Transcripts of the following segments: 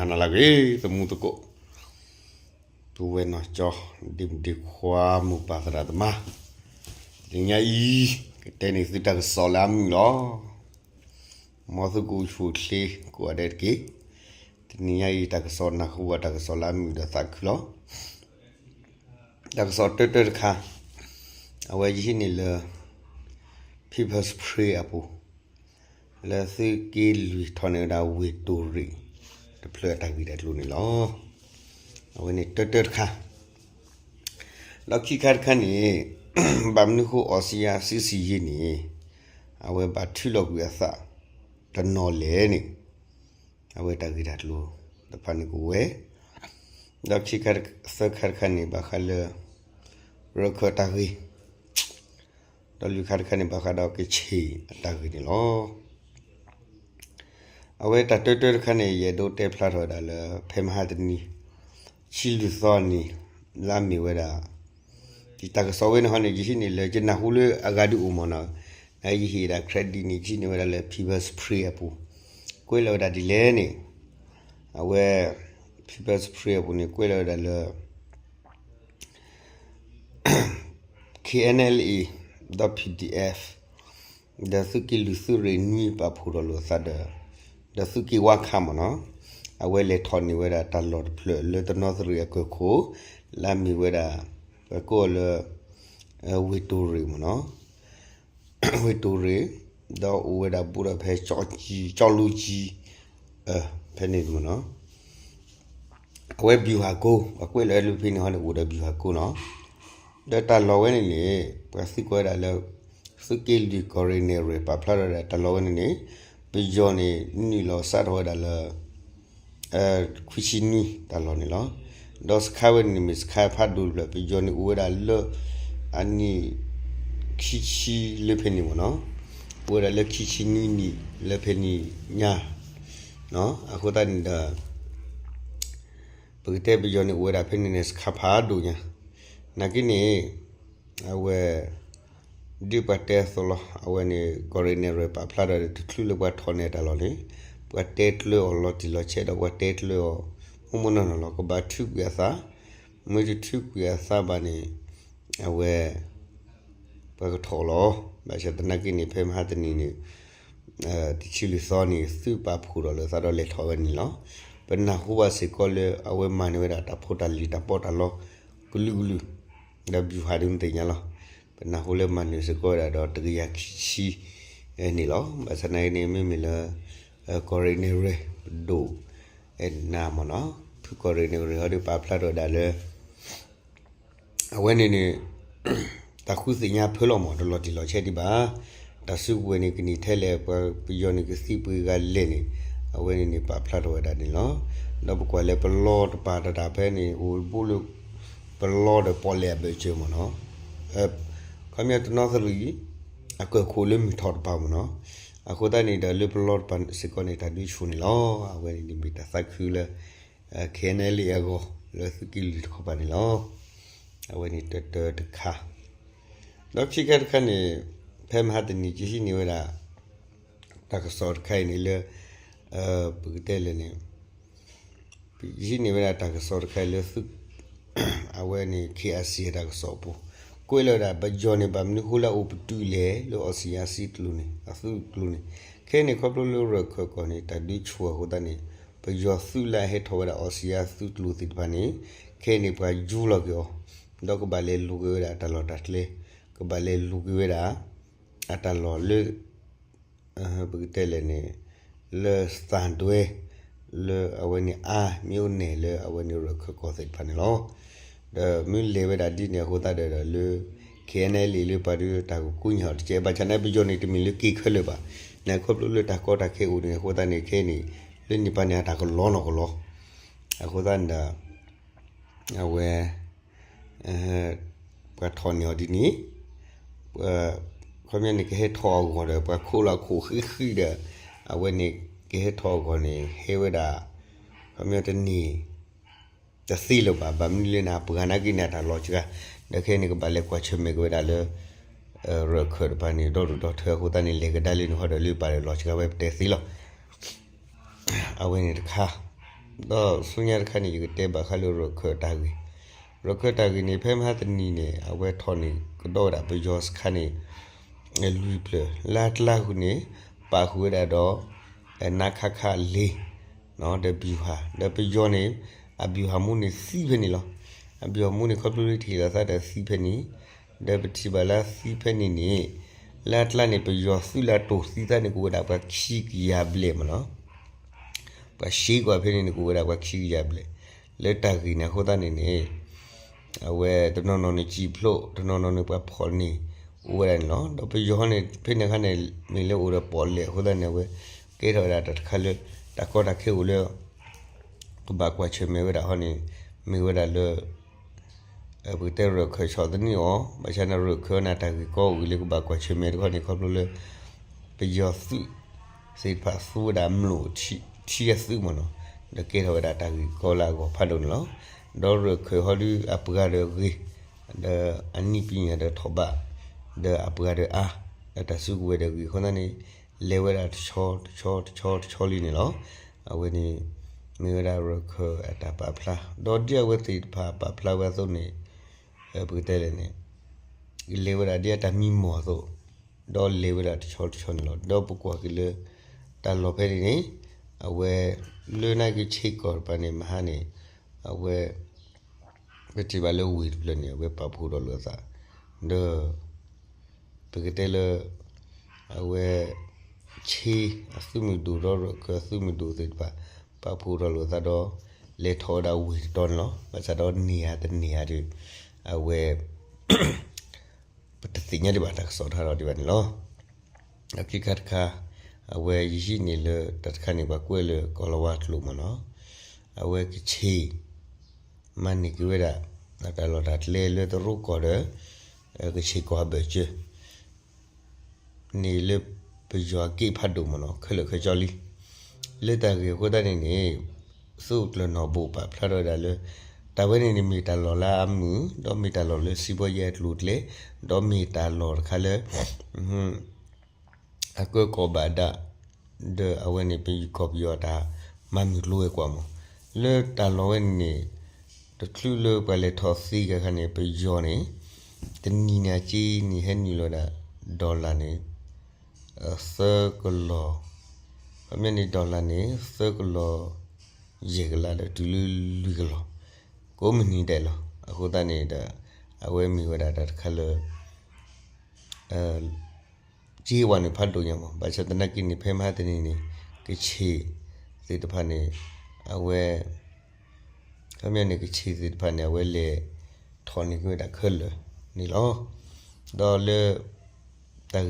နၤလၢအဂ့ၤ သမူသကိး, ပုၢ်ဝဲၢ်နီၢ်ကၠီ, ဒ့မုၣ်ဒ့ခွါ, မိၢ်ပၢ်သရၣ်သမါ, တနံၤညါအံၤ ကတဲန့ၢ်သုတၢ်ကစီၣ်လၢအမုာ်လီၤ. မ်သုကအိၣ်ဆူၣ်အိၣ်ချ့ကိးဂၤဒဲးတက့ၢ်. တနံၤညါအံၤ တၢ်ကစီၣ်နၢ်ဟူဘၣ်တၢ်ကစီၣ်လၢအမုာ်ဒီးသးခုလီၤ. တၢ်ကစီၣ်တၢတၢတခါ, အဝဲယဟံးန့ၢ်လၢ People's Spring အပူၤ, လၢသုးက့လွံၢ်ထီၣ်န့ၢ်ဝဲဒၣ်ဝ့ၢ်တိၢ်ရ့ၣ် တဖျၢၣ်အတၢ်ဂ့ၢ်တၢ်ကျိၤန့ၣ်လီၤ. အဝဲန့ၣ်တၢတၢတခါ, ဒီးခံခါတခါန့ၣ် ဘၣ်မနုၤဃိ Aung San Suu Kyi န့ၣ် အဝဲဘၣ်ထုးလီၤကွံာ်အသးတနီၤလဲၣ်န့ၣ် အဝဲတၢ်ဂ့ၢ်တၢ်ကျိၤတဖၣ်န့ၣ်ကအိၣ်ဝဲ, ဒီးခံခါတခါ, သၢခါတခါန့ၣ် ဘၣ်ဃးလၢ ရခၢၣ်တၢ်ဂ့ၢ်, ဒီးလွံၢ်ခါတခါန့ၣ် ဘၣ်ဃးဒီးကချ့ၣ်အတၢ်ဂ့ၢ်န့ၣ်လီၤ. အဝဲတၢ်တၢတၢတခါန့ၣ် ယအဲၣ်ဒိးတဲဖျါထီၣ်ဝဲဒၣ်လၢ ဖဲမဟါတနံၤ ဆံလွံၢ်သီန့ၣ် လၢအမ့ၢ်ဝဲဒၣ် တၢ်ကစီၣ်ဝဲန့ၣ်ဟီန့ၣ် ယဟံးန့ၢ်လၢ ယနၢ်ဟူလၢအဂၤဒုးအိၣ်မ့ၢ်နီၤ, ယဟ့ၣ်ဒၣ် credit န့ၣ် ယဟံးန့ၢ်ဝဲဒၣ်လၢ People's Spring အပူၤ, ကွဲးလီၤဝဲဒၣ်ဒ်လဲၣ်န့ၣ်, အဝဲ People's Spring အပူၤန့ၣ် ကွဲးလီၤဝဲဒၣ်လၢ KNLA ဒီး PDF ဒီးသုးက့လွံၢ်သုးရ့ၣ်နွံပာ်ဖှိၣ်ထီၣ်လိာ်သးဒီး ဒီးသုးက့ဝါခးမ့ၢ်နီၤ, အဝဲလဲၤထီၣ်န့ၢ်ဝဲဒၣ်တၢ်လီၢ်တဖျၢၣ်လၢတနီသရံၣ်အကၢၢ်ခိၣ်, လၢအမ့ၢ်ဝဲဒၣ် ပကိးလၢ ဝ့ၢ်တိၢ်ရ့ၣ်မ့ၢ်နီၤ, ဝ့ၢ်တိၢ်ရ့ၣ်, ဒီးအိၣ်ဝဲဒၣ်ဘူးဒီးဖဲ ကၠီလူကံ ဖဲန့ၣ်မ့ၢ်နီၤ, အဝဲ ဗျူဟာကုန်း, ပှၤကွဲးလီၤလၢဖဲန့ၣ်ဟီန့ၣ် အိၣ်ဒီး ဗျူဟာကုန်း နီၤ, ဒီးတၢ်လီၢ်ဝဲန့ၣ်န့ၣ် ပှၤသံကွၢ်ဝဲဒၣ်လၢ သုးက့လွံၢ်ကီၢ်ရ့ၣ်နဲၣ်ရွဲၣ် ပာ်ဖျါထီၣ်ဝဲဒၣ်တၢ်လီၢ်ဝဲန့ၣ်န့ၣ် ပယီၤန့ၣ် နုာ်လီၤစးထီၣ်ဝဲဒၣ်လၢ ခွံဆံနွံတၢ်လီၢ်န့ၣ်လီၤ. ဒီးစခါဝဲန့ၣ်န့ၣ် မ့ၢ်စခါဖးဒိၣ်တဖျၢၣ် ပယီၤန့ၣ်အိၣ်ဝဲဒၣ်လၢ အနံၣ်ခံဆံလၢဖဲန့ၣ်မ့ၢ်နီၤ, အိၣ်ဝဲဒၣ်လၢခံဆံနွံနံၣ်လၢဖဲန့ၣ်ညါ, အဃိသတးန့ၣ်ဒီး ပကတဲပယီၤန့ၣ်အိၣ်ဝဲဒၣ်ဖဲန့ၣ်န့ၣ် စခါဖးဒိၣ်ညါ, နာ်က့န့ၣ် အဝဲ ဒ်ပှၤတဲအသိးလီၤ, အဝဲန့ၣ် ကီၢ်ရ့ၣ်နဲၣ်ရွဲၣ် ပာ်ဖျါထီၣ်ဒီး တချုးလၢပှၤထီၣ်န့ၢ်တၢ်လီၢ်န့ၣ် ပှၤတဲတြီအီၤလီၤတံၢ်လီၤဆဲးဒီး ပှၤတဲတြီအီၤ မိၢ်မိၢ်နီၢ်နီၢ်လီၤ. ကဘၣ်ထုးကွံာ်အသး, မ့ၢ်တထုးကွံာ်အသးဘၣ်န့ၣ် အဝဲ ပှၤကထီၣ်လီၤ. ဘၣ်ဆၣ်သနာ်က့န့ၣ် ဖဲမဟါတနံၤန့ၣ် တဆံလွံၢ်သီန့ၣ် သုးပာ်ဖှိၣ်ထီၣ်လိာ်သးဒီးလဲၤထီၣ်ဝဲန့ၣ်လီၤ. ပနၢ်ဟူဘၣ်စ့ၢ်ကီးလၢ အဝဲမၤန့ၢ်ဝဲဒၣ်တၢ်ဖိတၢ်လံၤတၢ်ပီးတၢ်လီ ကလုာ်ကလုာ်, ဒီး ဗျူဟာ ဒုးသ့ၣ်ညါလီၤ. ပနၢ်ဟူလၢမၤန့ၢ်စ့ၢ်ကီးဝဲဒၣ်ဒီးတကယၤခံဆံန့ၣ်လီၤ. ဘၣ်ဆၣ်သနာ်က့န့ၣ် မ့မ့ၢ်လၢ ကီၢ်ရ့ၣ်နဲၣ်ရွဲၣ် ပဒိၣ် အဲၣ်နၤမ့ၢ်နီၤ, ဖုကီၢ်ရ့ၣ်နဲၣ်ရွဲၣ်ဟီဒီးပာ်ဖျါထီၣ်ဝဲဒၣ်လၢ အဝဲန့ၣ်န့ၣ် တၢ်ဃုသ့ၣ်ညါဖၢလီၤမး တလီၤတံၢ်လီၤဆဲးဒံးဘၣ်. တၢ်စုကဝဲၤန့ၣ် ကန့ၢ်ထဲလဲၣ်, ပှၤပယီၤန့ၣ် ကသံပှ့ၤဂၤလဲၣ်န့ၣ် အဝဲန့ၣ်န့ၣ် ပာ်ဖျါထီၣ်ဝဲဒၣ်န့ၣ်လီၤ. ဒီးပကွၢ်လၢပလီတပၤတတၢ်ဖဲန့ၣ် အိၣ်ဘူးလၢ ပလီဒီးပီၣ်လဲၣ်အဘၢၣ်စၢၤမ့ၢ်နီၤ, ခီပညီတနီသရံၣ် အကၢၢ်ခိၣ်လၢမုၢ်ထီၣ်တပၤမ့ၢ်နီၤ. အဃိသတးန့ၣ်ဒီး လၢပလီတပၤစ့ၢ်ကီးန့ၣ် တၢ်ဒုးဆူၣ်န့ၣ်လီၤ. အဝဲန့ၣ်န့ၣ်မ့ၢ်တၢ်သးခုလၢ KNLA အဂီၢ် လၢသုးက့လွံၢ်တခီပၤန့ၣ်လီၤ. အဝဲန့ၣ်တၢတၢတခါ, ဒီးခံခါတခါန့ၣ် ဖဲမဟါတနံၤ ယဟံးန့ၢ်ဝဲဒၣ် တၢ်ကစီၣ်တခါအံၤန့ၣ်လၢ ပကတဲလဲၣ်န့ၣ် ယဟံးန့ၢ်ဝဲဒၣ်တၢ်ကစီၣ်တခါအံၤလၢ အဝဲန့ၣ် KIC အတၢ်ကစီၣ်အပူၤ ကွဲးလီၤဝဲဒၣ် ပယီၤန့ၣ် ဘၣ်မနုၤဃိလၢအအိၣ်ပတုာ်လဲၣ် လၢ Aung San Suu Kyi အသုးကျိၤန့ၣ်, ခဲအံၤန့ၣ် ခီဖျိလၢရၢၢ်ခၢၣ်ကီၢ်န့ၣ် တၢ်ဒုးဆူၣ်အဃိသတးန့ၣ် ပယီၤသုးလၢအဟဲထီၣ်ဝဲဒၣ် Aung San သုးကျိၤသ့ၣ်တဖၣ်န့ၣ် ခဲအံၤန့ၣ် ပှၤယူလီၤက့ၤအီၤ, ဒီးကဘၣ်လဲၤလိာ်က့ၤဝဲဒၣ်အတၢ်လီၢ်တၢ်ကျဲ, ကဘၣ်လဲၤလိာ်က့ၤဝဲဒၣ် အတၢ်လီၢ်လၢ ပကတဲလဲၣ်န့ၣ် လၢသံတွဲ လၢအဝဲန့ၣ်အါ မ့ၢ်အိၣ်န့ၣ်လၢအဝဲန့ၣ်ရၢၢ်ခၢၣ်ကီၢ်သ့ၣ်တဖၣ်န့ၣ်လီၤ. ဒီးမ့ၢ်လဲၤဝဲဒၣ်ဒ်န့ၣ်အဃိသတးဒီး လၢ KNLA လၢပှၤဒုးတၢ်ကကူညီအီၤတကဲး ဘၣ်ဆၣ်န့ၣ် ပယီၤန့ၣ် တမ့ၢ်လၢက့ၤခဲလၢာ်ဘၣ်. န့ၣ်ခီဖျိလၢတၢ်ကီတၢ်ခဲအိၣ်န့ၣ်အဃိသတးန့ၣ် ခဲအံၤန့ၣ် လၢန့ၣ်ပၤန့ၣ်အတၢ်ကလီနီၢ်ကလီ အဃိသတးန့ၣ်ဒီး အဝဲ ပှၤထီၣ်န့ၢ်အီၤဒ်န့ၣ် ခီပညီန့ၣ် ကဟဲထီၣ်အဂီၢ်ဒီး ပှၤခိးလီၤခိးဃံးဃံးဒီး အဝဲန့ၣ် ကဟဲထီၣ်အဂီၢ်န့ၣ် ဟဲဝဲဒၣ် ခီပညီတန့ၢ် တသ့လၢၤဘၣ်. ဘၣ်မနုၤလဲၣ်န့ၣ် ပှၤနာ်က့န့ၣ် အတၢ်လီၤစှၤ ဒီးခဲအံၤန့ၣ် ကဘၣ်လဲၤကွၢ်ဆၢၣ်မဲာ်က့ၤဝဲဒၣ်လၢ ရၢၢ်ခၢၣ်တဖၣ်န့ၣ် ဒီဒူၣ်ဒီထၢအဃိသတးန့ၣ် လဲၤကဒါလၢန့ၣ်ဟီဒီး လၢပာ်ဒီးလီၤစှၤဝဲပတဲသ့လီၤ. အဝဲန့ၣ်တခါ ဒီးဆူညါတခါန့ၣ် ယကတဲဘၣ်ဃးလၢရၢၢ်ခၢၣ်တၢ်ဂ့ၢ်, ရၢၢ်ခၢၣ်တၢ်ဂ့ၢ်န့ၣ် ဖဲမဟါတနံၤန့ၣ် အဝဲထီၣ်န့ၣ်ကဒီးဝဲဒၣ်ပယီၤစခါန့ၣ် လွံၢ်ဖျၢၣ်, လၢအကျါဃုာ်န့ၣ် ပာ်ဃုာ်ဝဲဒၣ်ဒီး နခခ လေး ဒီး ဗျူဟာ, ဒီးပယီၤန့ၣ် အဗျူဟာမှူးန့ၣ်သံဖဲန့ၣ်လီၤ. အဗျူဟာမှူးန့ၣ် ခီဖျိလၢထံၣ်လိာ်သးဒီးသံဖဲန့ၣ်, ဒီးပထံၣ်ဘၣ်လၢသံဖဲန့ၣ်န့ၣ် လၢအကျါန့ၣ် ပယီၤသုးလၢအတိာ်သံသးန့ၣ် ကအိၣ်ဝဲဒၣ်ပှၤခံကယၤဘျဲၣ်မ့ၢ်နီၤ. ပှၤရှဲကွၢ်ဖဲန့ၣ်န့ၣ် ကအိၣ်ဝဲဒၣ်ပှၤခံကယၤဘျဲၣ် လၢတၢ်ဂ့ၢ်န့ၣ်အဃိသတးန့ၣ်န့ၣ် အဝဲတနီၤနီၤန့ၣ်စံာ်ဖျိး, တနီၤနီၤန့ၣ်ပှၤဖီၣ်န့ၢ်အိၣ်ဝဲဒၣ်န့ၣ်လီၤ. ဒီးပယီၤန့ၣ် ဖဲန့ၣ်အခါန့ၣ် မ့ၢ်လၢအိၣ်ဒီးပီၣ်လဲၣ်အဃိသတးန့ၣ် အဝဲကဲထီၣ်ဝဲဒၣ်တၢ်တခါလၢ တၢ်ကီတၢ်ခဲအိၣ်လၢ ကဘၣ်ကွၢ်ဆၢၣ်မဲာ်ဝဲဒၣ်ဟီန့ၣ် မ့ၢ်ဝဲဒၣ်လၢ ပကတဲရၢၢ်ခၢၣ်ဆီၣ်သနံးအီၤ, ဘၣ်ဆၣ်န့ၣ်ရၢၢ်ခၢၣ်န့ၣ် တၢ်ဂ့ၢ်ကီအိၣ်လၢကဘၣ်ကွၢ်ဆၢၣ်မဲာ်တခီန့ၣ် ခီဖျိလၢ ပယီၤသုးသ့ၣ်တဖၣ်သူဝဲဒၣ်မျိာ်ထံအသုးမ့ၢ်နီၤ, ဒီးကဲထီၣ်ဝဲဒၣ်တၢ်ဂ့ၢ်ကီလၢအဂီၢ်ဖးဒိၣ်န့ၣ်လီၤ. ဒီးရၢၢ်ခၢၣ်ဟီဒုးအပှၤဒီးဂ့ၤ, ဒီးအနံၣ်ပံၤညါဒီးထီၣ်ဘး, ဒီးအပှၤဒီးအါ, ဒီးတၢ်စုကဝဲၤဒီးဂ့ၤအဃိသတးန့ၣ် လဲၤဝဲဒၣ်တဆီတဆီတဆီတဆီလံန့ၣ်လီၤ. အဝဲန့ၣ် မ့ၢ်ဝဲဒၣ်ရၢၢ်ခၢၣ်အတၢ်ပာ်ဖျါ, ဒီးဒ်အဝဲသ့ၣ်တဖၣ်ပာ်ဖျါဝဲအသိးန့ၣ် ပကတဲလဲၣ်န့ၣ် လဲၤဝဲဒၣ်ဒ်အတၢ်မံမီၢ်အသိး, ဒီးလဲၤဝဲဒၣ်တဆီတဆီန့ၣ်လီၤ. ဒီးပကွၢ်က့ၤလၢ တၢ်လီၢ်ဖဲန့ၣ်န့ၣ် အဝဲ လၢနကဆ့ကီၢ်တပၤန့ၣ် မဟါန့ၣ် အဝဲ ပထံၣ်ဘၣ်လၢဝ့ၢ်တဖျၢၣ်န့ၣ် အဝဲပာ်ဖှိၣ်ဒီးလိာ်သး ဒီး ပကတဲလၢ အဝဲ ဆ့အသုးမုၢ်ဒိၣ်ဒီးရၢၢ်ခၢၣ်အသုးမုၢ်ဒိၣ်သ့ၣ်တဖၣ် ပာ်ဖှိၣ်ထီၣ်လိာ်သးဒီး လဲၤထီၣ်ဝဲဒၣ်ဝ့ၢ်တတီၤန့ၣ်လီၤ. ဘၣ်ဆၣ်ဒီးန့ၢ်ဧါတန့ၢ်ဧါဒီး အဝဲ ပတသ့ၣ်ညါဒံးဘၣ် တၢ်ကစီၣ်ထါထီၣ်ဒံးဘၣ်န့ၣ်လီၤ. အခံခါတခါ အဝဲယဟံးန့ၢ်လၢတၢ်တခါန့ၣ် ပှၤကွဲးလၢကီၢ်လီၤဝါကျိာ်မ့ၢ်နီၤ, အဝဲကဆ့ၣ် မၤန့ၢ်က့ၤဝဲဒၣ် တၢ်လီၢ်တၢ်ကျဲလၢတရူးကီၢ်ဒီး ကဆ့ၣ်ကီၢ်အဘၢၣ်စၢၤ န့ၣ်လၢပယီၤအက့ၢ်ဖးဒိၣ်မ့ၢ်နီၤ ခဲလၢာ်ခဲဆ့လံ. လၢတၢ်ဂ့ၢ်အဃိသတးန့ၣ်န့ၣ် သုးကျၢၢ်နီၣ်ဘိၣ်ပာ်ဖျါထီၣ်ဝဲဒၣ်လၢ တၢ်ဝဲန့ၣ်န့ၣ်မ့ၢ်တၢ်လီၢ်လၢအမုာ် ဒီးမ့ၢ်တၢ်လီၢ်လၢစံးဘီယဲအကျိၤအကျဲ ဒီးမ့ၢ်တၢ်လီၢ်တခါလၢ အကၢကီၢ်ဘၣ်ဒၣ် ဒီးအဝဲန့ၣ်ပယီၤကီၢ်ပယီၤတၢ်မၤမုာ်ကျိၤဝဲၤကွာ်မး လၢတၢ်လီၢ်ဝဲန့ၣ်န့ၣ် တချုးလၢပှၤလဲၤထီၣ်သ့က့ၤအခါန့ၣ် ပယီၤန့ၣ် တနံၤန့ၣ်အက့န့ၣ် ဟဲနုာ်လီၤဝဲဒၣ် dollar န့ၣ် သၢကလီၤ, ခီပညီန့ၣ် dollar န့ၣ် သၢကလီၤ ယဲၢ်ကလးဒီးတုၤလၢလွံၢ်ကလီၤ ကိးမုၢ်နံၤဒဲးလီၤ. အဃိသတးန့ၣ်ဒီး အဝဲမ့ၢ်ဝဲဒၣ်တၢ်တခါလၢ က့ဝဲန့ၣ်ဖးဒိၣ်ညါမး ဘၣ်ဆၣ်သနာ်က့န့ၣ် ဖဲမဟါတနံၤန့ၣ် ကဆ့ၣ်သ့ၣ်တဖၣ်န့ၣ် အဝဲ ခီပညီန့ၣ် ကဆ့ၣ်သ့ၣ်တဖၣ်န့ၣ် အဝဲလဲၤထီၣ်န့ၢ်က့ၤဝဲဒၣ်ခဲလၢာ်န့ၣ်လီၤ. ဒီးလၢ တၢ်ဂ့ၢ်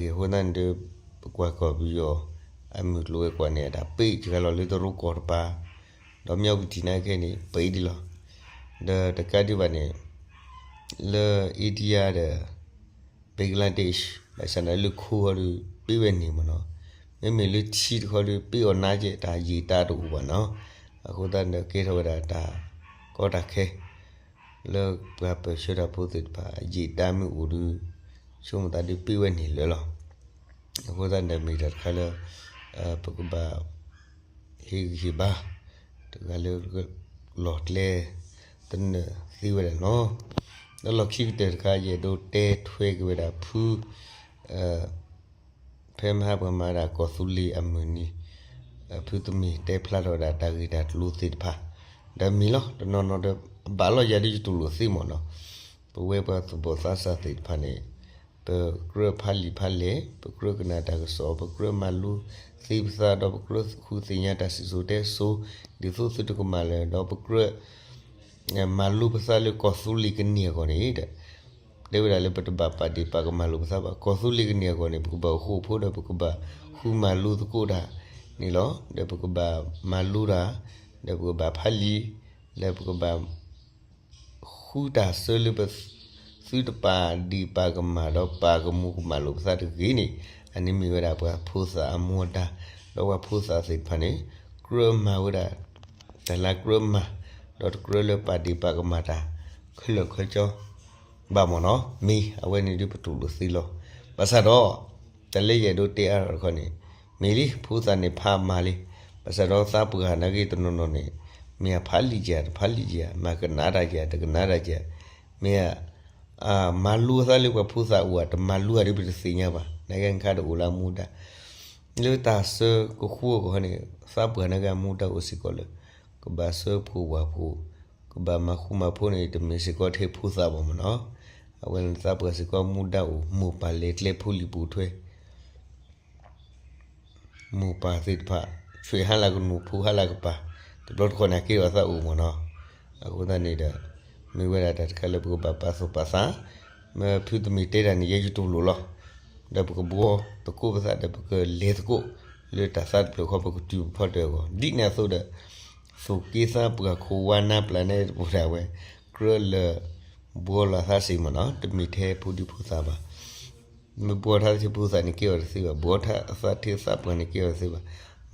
အဃိသတးန့ၣ်ဒီး ပကွၢ်ကီၢ်ပယီၤ အမုာ်ကျိၤဝဲၤကွာ်န့ၣ် အတၢ်ပ့းစှၤလီၤလၢတရူးကီၢ်တပၤ ဒီးမၠီပူၤတံၣ်နာ်က့န့ၣ် ပ့းဒ်လီၤ. ဒီးတကးဒံးဘၣ်န့ၣ် လၢ India ဒီး Bangladesh ဘၣ်ဆၣ်န့ၣ်လၢခိအီၤဒီး ပ့းဝဲန့ၣ်မ့ၢ်နီၤ, မ့မ့ၢ်လၢထံတခီဒီး ပ့းအီၤနါကဲ တၢ်ယံာ်တၢ်တအိၣ်ဘၣ်နီၤ. အဃိသတးဒီးကဲထီၣ်ဝဲဒၣ်တၢ်ကီတၢ်ခဲ လၢပှၤပၢၢ်ဆၢတၢ်ဖိသ့ၣ်တဖၣ် ယံာ်တၢ်မ့ၢ်အိၣ်ဒီး ဆိကမိၣ်သးဒီးပ့းဝဲန့ၣ်လၢာ်လီၤ. အဃိသတးဒီးမ့ၢ်တၢ်တခါလၢ ပကဘၣ် ဟ့ၣ်ဂံၢ်ဟ့ၣ်ဘါ တဂၤလၢ လီၢ်ကျဲ သနၢၣ်သ့ဝဲဒၣ်န့ၣ်လီၤ. ဒီးလီၢ်ခံကတၢၢ်တခါ ယအဲၣ်ဒိးတဲထွဲက့ၤဝဲဒၣ်ဖု ဖဲမဟါပှၤမၤဒၣ်ကီၢ်သူလ့ၤအမုၢ်နံၤ ဖုသမ့ၢ်တဲဖျါထီၣ်ဝဲဒၣ်တၢ်ဂ့ၢ်တၢ်ကျိၤသ့ၣ်တဖၣ် ဒီးမ့ၢ်လီၤ တနီၤနီၤဒီး ဘၣ်လီၤယၤဒီးယတူၢ်လိာ်သ့မ့ၢ်နီၤ. ပဝဲပှၤသူၣ်ဘီၣ်သးစၢ်သ့ၣ်တဖၣ်န့ၣ် ပကြၢးဖးလံာ်ဖးလဲၢ် ပကြၢးကနၣ်တၢ်ကစီၣ် ပကြၢးမၤလိသ့ပသး ဒီးပကြၢးဃုသ့ၣ်ညါတၢ်စံၣ်စိၤတဲစိၤ ဒ်သိးသုတကမၣ်လၢၤ ဒီးပကြၢး မၤလိပသးလၢကီၢ်သူလ့ၤကန့ၢ်အဂီၢ်န့ၣ် တဲဝဲဒၣ်လၢပတဘၣ်ပာ်ဒ့ၣ်ပာ်ကမၣ်လိာ်ပသးဘၣ်. ကီၢ်သူလ့ၤကန့ၢ်အဂီၢ်န့ၣ် ပကဘၣ်အိၣ်ဃူအိၣ်ဖိးဒီးပကဘၣ်ဃုမၤလိသကိးတၢ်န့ၣ်လီၤ. ဒီးပကဘၣ်မၤလိတၢ် ဒီးပကဘၣ်ဖးလံာ် ဒီးပကဘၣ် ဃုတၢ်ဆၢလၢပသုတပာ်ဒ့ၣ်ပာ်ကမၣ်ဒီးပာ်ကမူၤကမၣ်လိာ်ပသးတဂ့ၤန့ၣ် အန့ၣ်မ့ၢ်ဝဲဒၣ်ပှၤဖိသၣ်အမူအဒါ ဒီးပှၤဖိသၣ်သ့ၣ်တဖၣ်န့ၣ် ကြၢးမၤဝဲဒၣ် တၢ်လၢကြၢးမၤ ဒီးတကြၢးလၢပာ်ဒ့ၣ်ပာ်ကမၣ်တၢ် ခဲလၢာ်ခဲဆ့ ဘၣ်မ့ၢ်နီၤ မ့ၢ်အဝဲန့ၣ်ဒ်ပတူၢ်လိာ်သ့လီၤ. ဘၣ်ဆၣ်ဒီး တၢ်လၢယအဲၣ်ဒိးတဲအါထီၣ်တခီန့ၣ် မ့ၢ်လံ ဖိသၣ်န့ၣ်ဖးမၤလံ. ဘၣ်ဆၣ်ဒီးသးပှၢ်နာ်က့တနီၤနီၤန့ၣ် မ့ၢ်အဖးလံာ်ဧါ တဖးလံာ်ဧါ, မ့ၢ်ကနၣ်တၢ်ဧါ တကနၣ်တၢ်ဧါ, မ့ၢ် မၤလိအသးလၢပှၤဖိသၣ်အိၣ်ဧါ တမၤလိဧါဒီး ပတသ့ၣ်ညါဘၣ်. နာ်က့ခါဒီး အိၣ်လၢအမူဒါ လၢတၢ်ဆၢကဃိအဂီၢ်န့ၣ် သးပှၢ်နာ်က့အမူဒါအိၣ်စ့ၢ်ကီးလၢ ကဘၣ်ဆှၢဖိဝၣ်ဖိ, ကဘၣ်မၤဃူမၤဖိးန့ၣ် တမ့ၢ်စ့ၢ်ကီးထဲဖိသၣ်ဘၣ်မ့ၢ်နီၤ. အဝဲန့ၣ်သးပှၢ်စ့ၢ်ကီးမူဒါအိၣ် မိၢ်ပၢ်လဲၤကျဲဖိလံၤပိာ်ထွဲ မိၢ်ပၢ်သ့ၣ်တဖၣ် ဆွဲးဟါလၢကနူၤ ဖိးဟါလၢကပၤ, တဘျီတခီၣ်န့ၣ် ကဲထီၣ်သးအိၣ်မ့ၢ်နီၤ. အဃိသတးန့ၣ်ဒီး မ့ၢ်ဝဲဒၣ်တၢ်တခါလၢပကဘၣ်ပာ်သူၣ်ပာ်သး, မ့ၢ်ဖုတမ့ၢ်တဲတၢ်န့ၣ် ယဲယတူၢ်လိာ်လီၤ. ဒီးပကဘှီသကိးပသးဒီးပကလဲၤသကိး လၢတၢ်သးတဖျၢၣ်ဃီ ပကတုၤပဖီတၢၣ်အဂီၢ် ဒ်န့ၣ်အသိးဒီး သိၣ်က့သးပှၢ်ခိၣ်ဝါနါပျၢ်နဲတပူၤဒၣ်ဝဲ ကြၢးလၢဘှီလီၤသးစ့ၢ်မ့ၢ်နီၤ, တမ့ၢ်ထဲဖိဒံဖိသၣ်ဘၣ်. မ့ၢ်ဘှီထါထဲဖိသၣ်န့ၣ် ကဲအီၤတသ့ဘၣ်, ဘှီထါအသးထဲသးပှၢ်န့ၣ် ကဲအီၤတသ့ဘၣ်.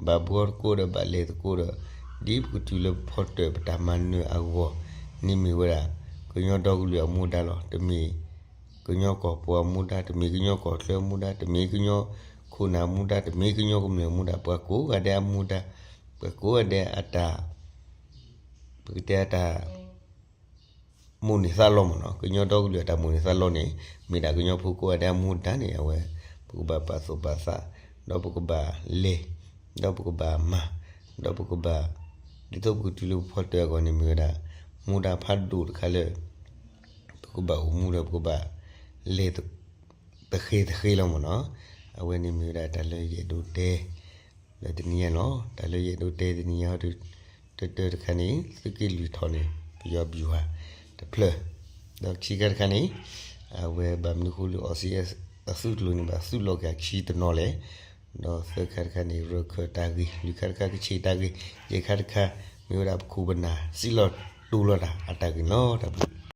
ဘၣ်ဘှီသကိးဒီး ဘၣ်လဲၤသကိးဒီး ဒ်ပကတုၤလၢပဖီတၢၣ်ပတၢ်မၤနၢၤအဂီၢ်န့ၣ်မ့ၢ်ဝဲဒၣ် ကညီဒီကလုာ်အမူဒါလီၤ. တမ့ၢ်ကညီကီၢ်ပူၤအမူဒါ, တမ့ၢ်ကညီကီၢ်ချၢအမူဒါ, တမ့ၢ်ကညီခိၣ်နၢ်အမူဒါ, တမ့ၢ်ကညီကမျၢၢ်အမူဒါ, ပှၤကိးဂၤဒဲးအမူဒါ, ပှၤကိးဂၤဒဲးအတၢ် ပကတဲအတၢ် မိၣ်န့ၢ်သးလီမ့ၢ်နီၤ, ကညီဒီကလုာ်အတၢ်မိၣ်န့ၢ်သးလီန့ၣ် မ့ၢ်ဒၣ်ကညီဖိကိးဂၤဒဲးအမူဒါန့ၣ် အဝဲ ပကဘၣ်ပာ်သူၣ်ပာ်သး, ဒီးပကဘၣ်လဲၤ, ဒီးပကဘၣ်မၤ, ဒီးပကဘၣ် ဒ်သိးပကတုၤလၢပဖီတၢၣ်အဂီၢ်န့ၣ်မ့ၢ်ဝဲဒၣ် မူဒါဖးဒိၣ်တခါလၢ ပကဘၣ်အိၣ်မူဒီးပကဘၣ်လဲၤ တဃ့တဃ့လီၤမ့ၢ်နီၤ. အဝဲန့ၣ်မ့ၢ်ဝဲဒၣ်တၢ်လၢယအဲၣ်ဒိးတဲ လၢတနံၤညါလီၤ. တၢ်လၢယအဲၣ်ဒိးတဲတနံၤညါဟီ တၢတၢတခါန့ၣ် သုးက့လွံၢ်ထီၣ်န့ၣ် ပယီၤဘံၣ်ဟါတဖျၢၣ်, ဒီးခံခါတခါန့ၣ် အဝဲဘၣ်မနုၤဃိလၢ အီစံအသုးကျိၤန့ၣ် ဘၣ်သုးလီၤက့ၤခံတနီၤလဲၣ်, ဒီးသၢခါတခါန့ၣ် ရၢၢ်ခၢၣ်တၢ်ဂ့ၢ်, လွံၢ်ခါတခါ ကဆ့ၣ်တၢ်ဂ့ၢ်, ယဲၢ်ခါတခါ မ့ၢ်ဝဲဒၣ်ပခိၣ်ပနၢ်စံးလီၤတိၤလီၤတၢ်အတၢ်ဂ့ၢ်န့ၣ်လီၤ. တၢ်ဘျုး